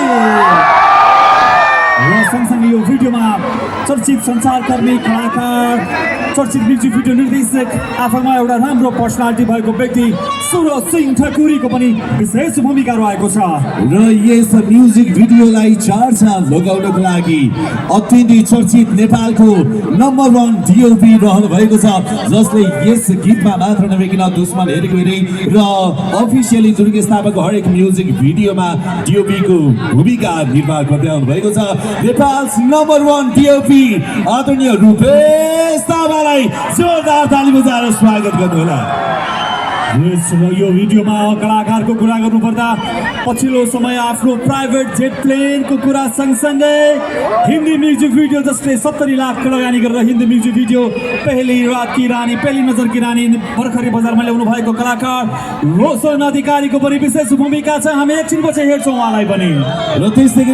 र सँगसँगै यो भिडियोमा चर्चित सञ्चारकर्मी कलाकार चर्चित म्युजिक भिडियो निर्देशक आफैमा एउटा राम्रो पर्सनालिटी भएको व्यक्ति सुरज सिंह ठकुरीको पनि विशेष भूमिका रहेको छ र यस म्युजिक भिडियोलाई चर्चा लगाउनको लागि अत्यन्तै चर्चित नेपालको नम्बर 1 डिओपी रहनु भएको छ जसले यस गीतमा मात्र नभइकन दुश्मन हेरेको हेरे र अफिसियली दुर्गेश थापाको हरेक म्युजिक भिडियोमा डिओपी को भूमिका निर्वाह गर्दै आउनु भएको छ नेपाल नम्बर 1 डिओपी आदरणीय रूपेश थापालाई जोरदार ताली बजाएर स्वागत गर्नुहोला। यो भिडियोमा कलाकारको कुरा गर्नुपर्दा पछिल्लो समय आफ्नो प्राइभेट जेट प्लेनको कुरा सँगसँगै हिन्दी म्युजिक भिडियो जसले 70 लाख लगानी गरेर हिन्दी म्युजिक भिडियो पहली रात की रानी पहली नजर की रानी भर्खरै बजारमा ल्याउनु भएको कलाकार रोशन अधिकारीको पनि विशेष भूमिका छ। हामी एकछिनपछि हेर्छौँ उहाँलाई पनि र त्यसै